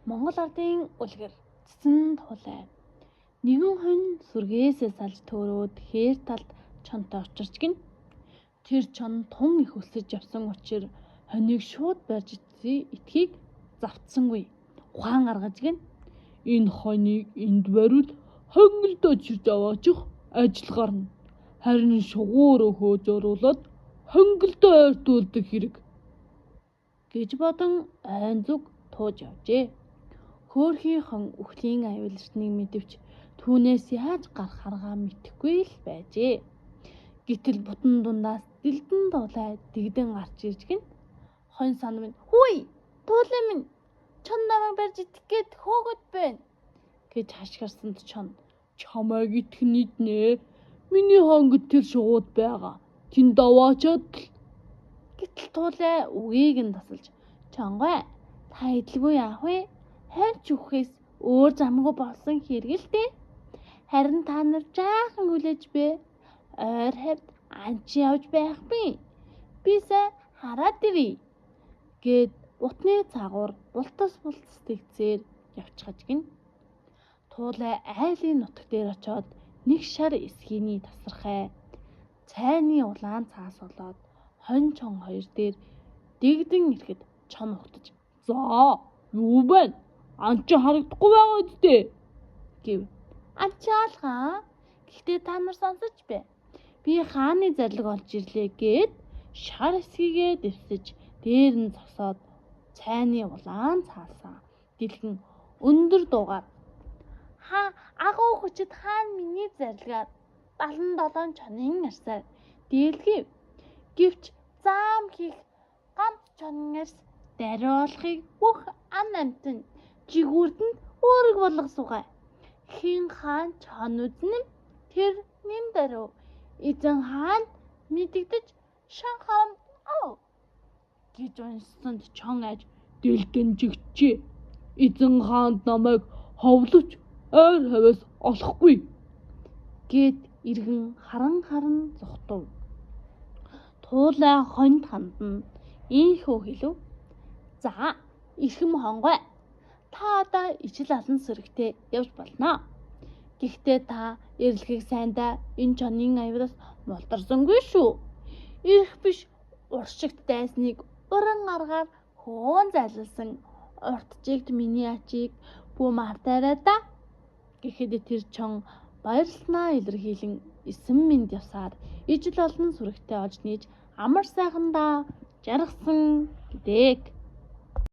Монгол ардын үлгэр цэцэн туулай. Нэгэн хонь сүргээсээ салж төөрөөд хээр талд чонтой учирч гин. Тэр чон тун их өсөж явсан учир хонийг шууд барьж идэхийг завтсангүй. Ухаан гаргаж гин. Энэ хонийг энд бариул хонголдоо чирж аваачих ажил гарна. Харин шугуур хөөж оруулаад хонголдоо ойртуулдаг хэрэг гэж бодон ойн зүг тууж явжээ. Хөөрхий хон үхлийн аюул эртнийг мэдэвч түүнээс яаж гарах аргаа мэдэхгүй л байжээ. Гэтэл бутан дундаас дэлдэн дуулай дэгдэн гарч ирж гин. Хонь сан минь "Хүй, туулай минь, чон намайг барьж идэх гээд хөөгөөд байна" гэж хашгирсанд чон "Чамайг идэх нийтнэ. Миний хонгод тэр шугууд байгаа. Тэнд аваачаад л" Гэтэл туулай үгийг нь тасалж "Чонгой, та идэлгүй яах вэ? Хойч үхэхээс өөр замгүй болсон хэрэг л дээ. Харин та нар жаахан хүлээж бэ. Ойр хавьд анч явж байхгүй. Би сайн хараад ирье" гэд утны цагуур бултас бултас тэгцээр явчихаж гин. Туулай айлын нутаг дээр очоод нэг шар эсхийний тасархай цайны улаан цаас болоод хонь чон хоёр дээр дэгдэн ирэхэд чон угтаж "За, юу байна? Ан чи харагдахгүй байгаа үсттэй" гэв. "Анчаалгаа. Гэхдээ та нар сонсож бай. Би хааны зарлиг олж ирлээ" гэд шар эсхийгээ дэвсэж дээр нь зогсоод цайны улаан цаасаа дэлгэн өндөр дуугаар "Хаа агуу хүчит хаан миний зарилгаар 77 чонын арьсаар дээлгэв. Гэвч заам хийх ганц чонын арьс даруй болохыг бүх ан амьтан жигүүрдэнд үүрэг болгосугай. Хэн хаан чон үзнэ тэр нэн даруй эзэн хаанд мэдэгдэж шан харамд ав" гэж уншсанд чон айж "Дэлгэн жигчээ. Эзэн хаанд намайг ховловч ойр хавиас олохгүй" гэд эргэн харан харан зугтав. Туулай хонд хандан ийнхүү хэлв. "За, эрхэм хонгой, та одоо ижил олон сүрэгтэй явж болно. Гэхдээ та эрэлхэг сайндаа энэ чонын аюулаас мултарсангүй шүү. Ирэх биш уршигт дайсныг уран аргаар хөөн зайлуулсан урт жигд миний ачийг бүү мартаарай да" гэхэд тэр чон баярласнаа илэрхийлэн эсэн мэнд явсаар ижил олон сүрэгтэй олж нээж амар сайхандаа жаргасан гэдэг.